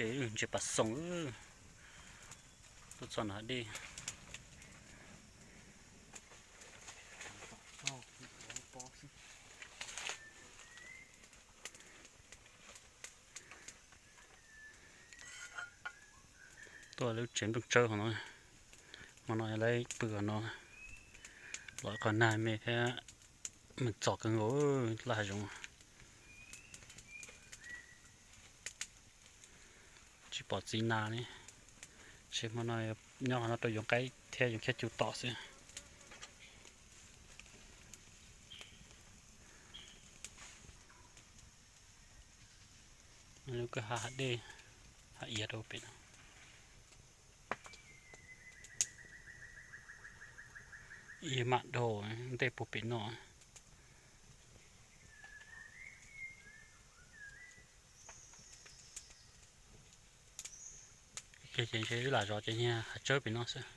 Ntses pas xoom, tuaj txog no dej. Tuaj lub tsev nplooj tsawb hov no, hmo no lawv pw hov no, los qhov nag me thiab, me txom kawg nkaus laj hav zoov. Tsis pom txiv nas li, ces hmo no nyob qhov no rau yuav qaib thiab yuav khiab cub tom xwb. Lub kwj ha hav dej, hav iav rau pem no. Ib mam dhau ntej puag pem no. Ces ntshe ib lam zov ces niag hav tsawb pem no xwb.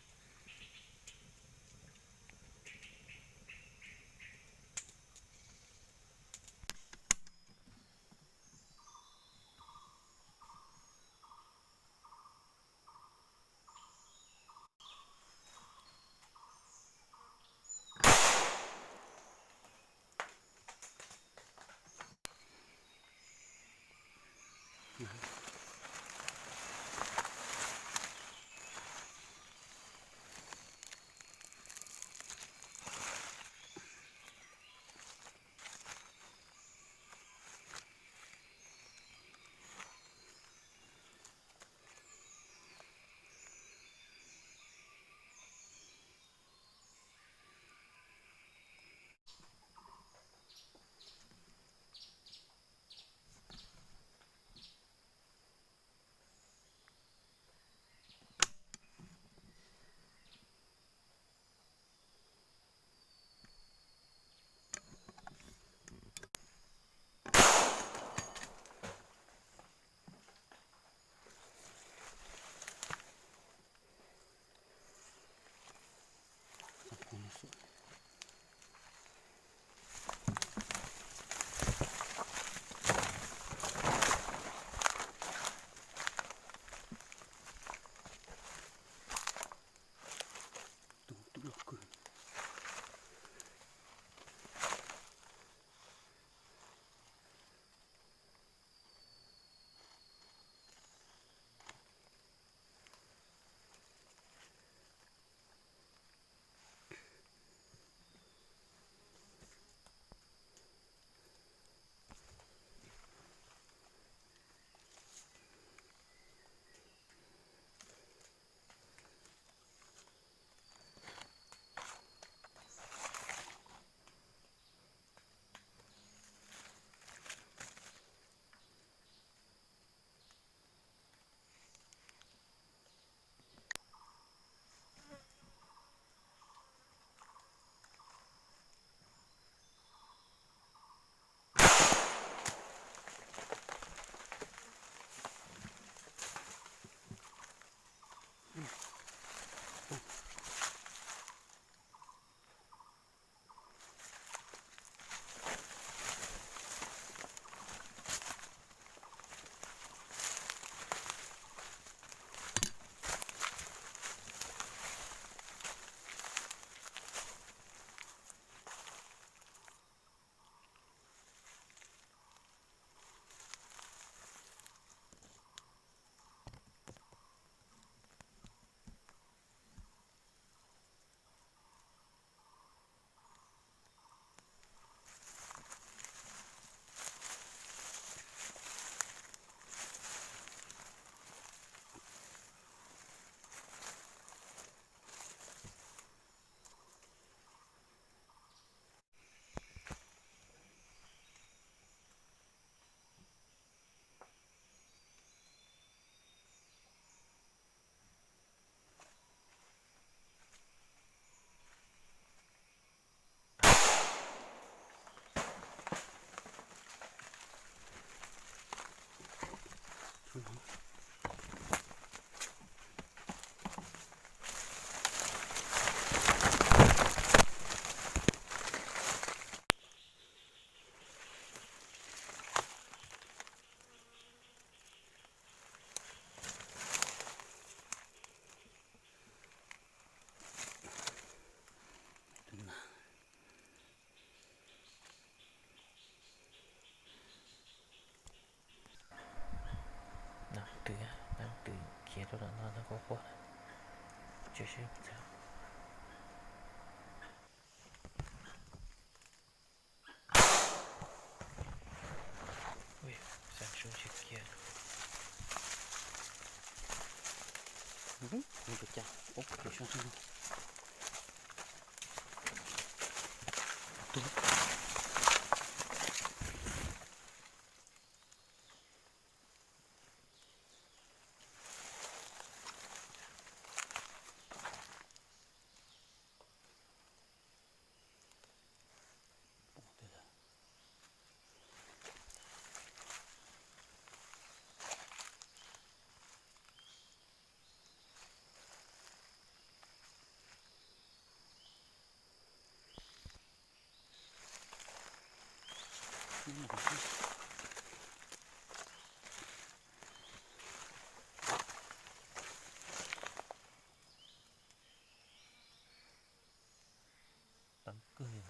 Tawv kawg li,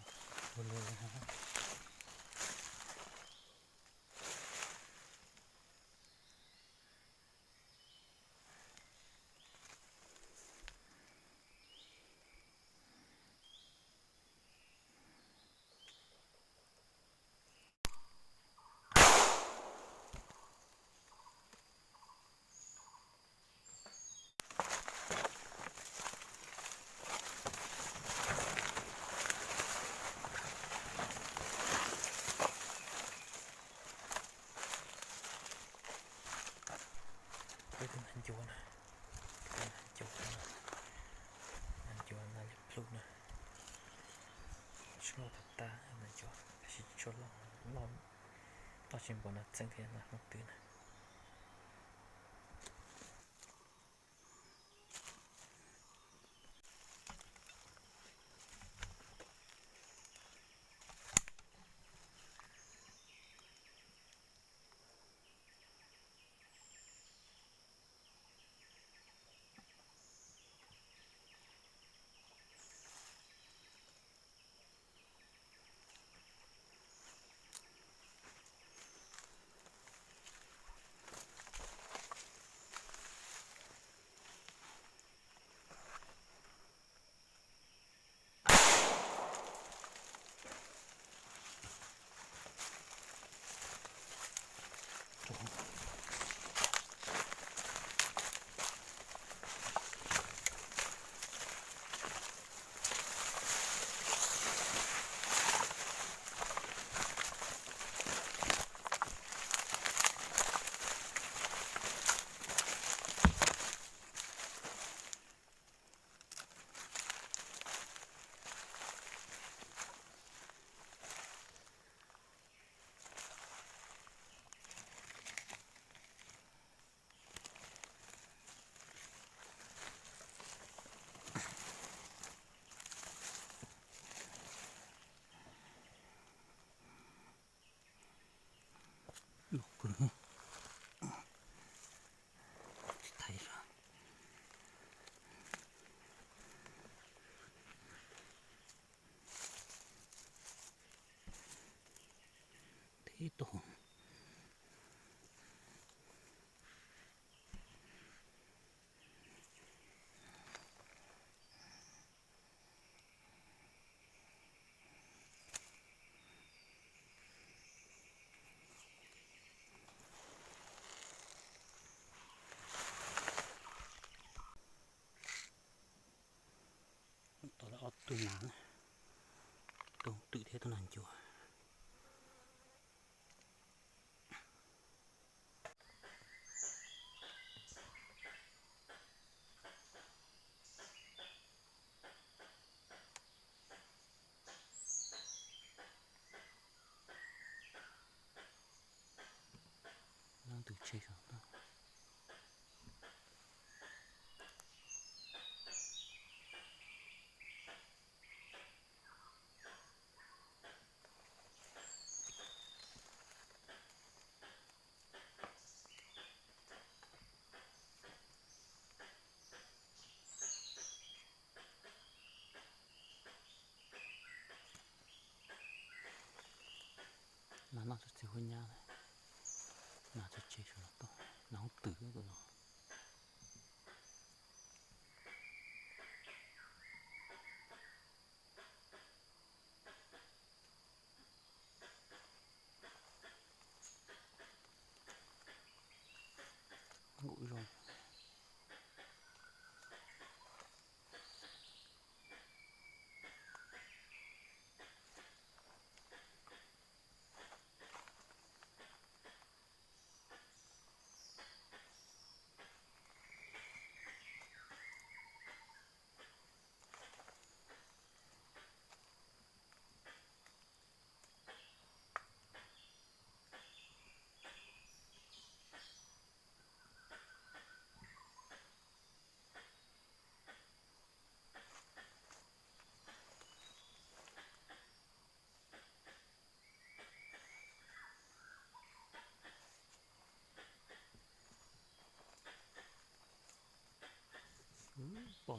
ua luaj li. Peb tus nas ncuav na, tus nas ncuav, nas ncuav nas liab plhu na, tsis loj tag tag nas ncuav, tab sis tsis tshua loj, loj, loj tsis npaum nas txeeb thiab nas hnub twg na. Loj kawg, tsis thaiv zog. Tib tug. Tau lawm ob tug nas, tug twm thiab tug nas ncuav. Nab ntws tseg saum toj. Nas noj txog txiv huab nyab lawm. Nas txog tsev saum no toj, nas hoob twm no. Nkaum zoo. Peb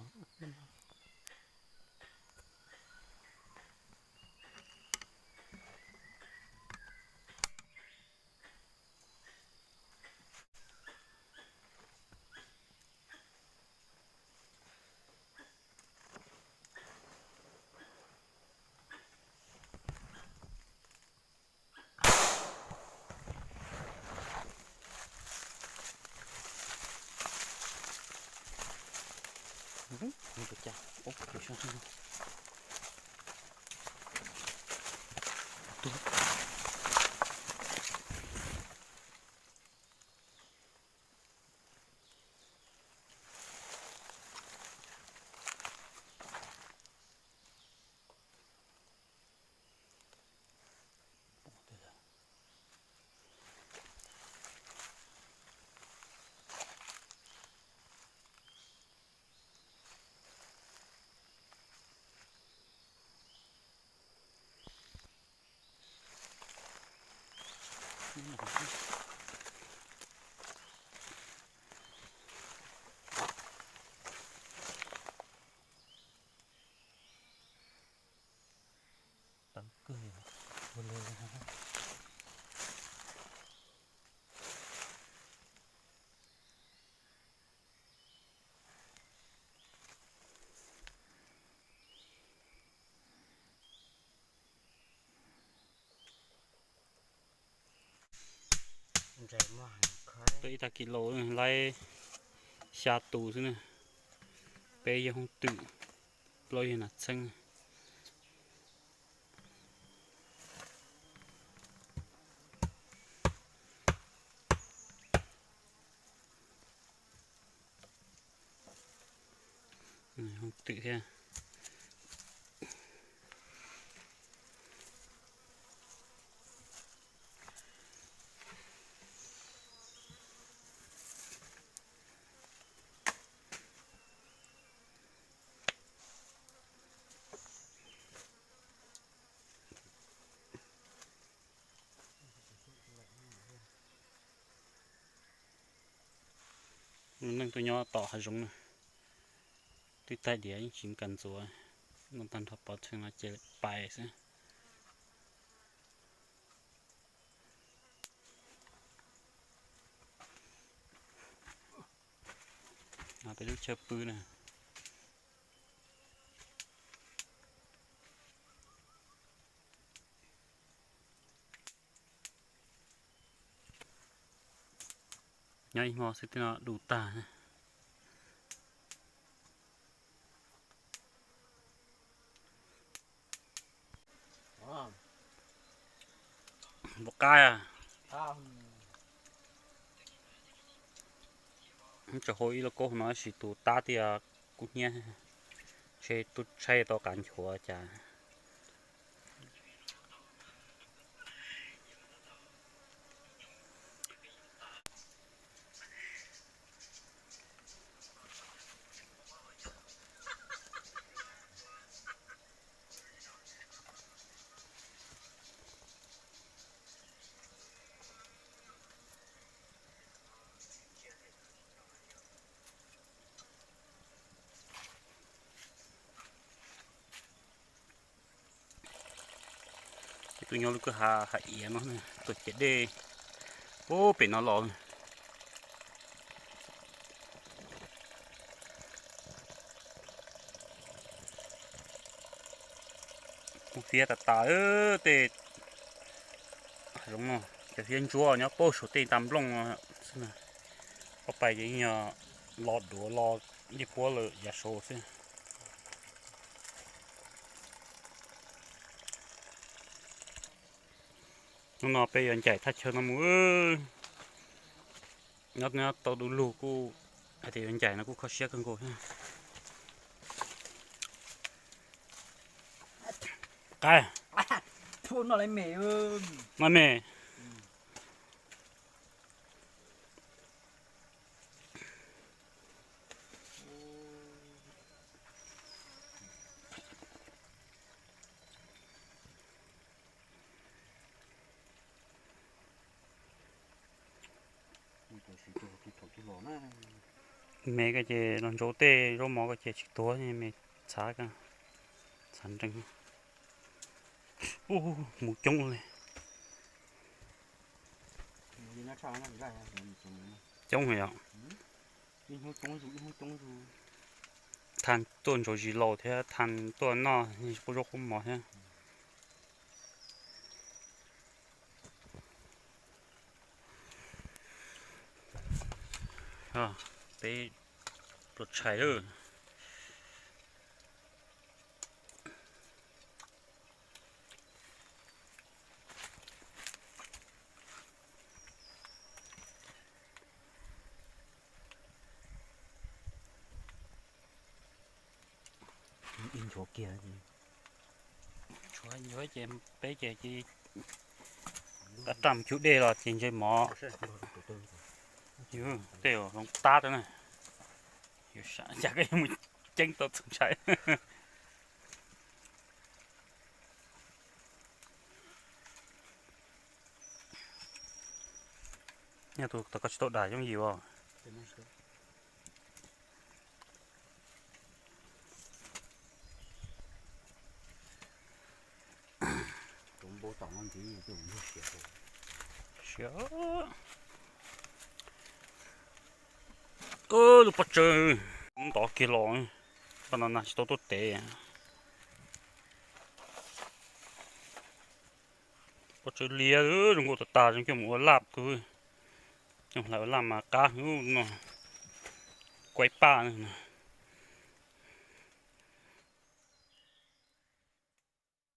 ib tag kis laus laib xya tus xwb na. Peb yawg hoob twm, plaub yawg nas txheeb. Hoob twm thiab. Neeg tuaj nyob tom hav zoov na, twb tag diav yeej tsis kam ntxuav, no tag nrho pov tseg no ces pais xwb. Peb lub chaw pw na. Nyob ib hmo xwb twb no dus tag. Npaum qab, tseem hau ib lauj kaub no tab sis tus tab tias kub hnyiab, ntshe twb tshaib tau qab nchuav cas. Ces tuaj nyob lub kwj ha hav iav no, tuaj ciav dej puag pem no los. Kuj fiab tas tas tej hav zoov no, cov fiab ntsuab nyob puag saum tej nta nplooj xwb. Ob pais ces yog los duav los ncej puab lawm yav saud xwb. Hnub no peb yuav ncaim thaj chaw no mus. Nyob tau du lug kuj hais tias yuav ncaim no kuj kho siab kawg nkaus thiab. Qab, noj me. Tus thaum twg los na, Me ko ces los ntsaum tej zaub mov ko ces tsis tuag, me txhav ko, txhav nreeg. Ub, mus coob li. Coob heev yom. Thaj tuaj ntsaum zis laus thiab thaj tuaj noj qub zaub qub mov thiab. Peb tua tshais lawm. Ib nchuav kiag. Tshuav nchuav ces peb ces cia li raj mus cug dej los ces ntshe mov. Tej hloov tab rau na. Cas koj yuav mus ceeb tau txog ntshai. Nyob tus tau koj tsis tau dam yooj yim os. Siav. Lub pob tsawb ntov kiag los, paj no nag tsis tau tuaj tev. Pob tsawb liab zoo nkauj tas tas, zoo coj mus ua laj kawg. Coj hlais ua laj mas qab no. Kuaib paj no.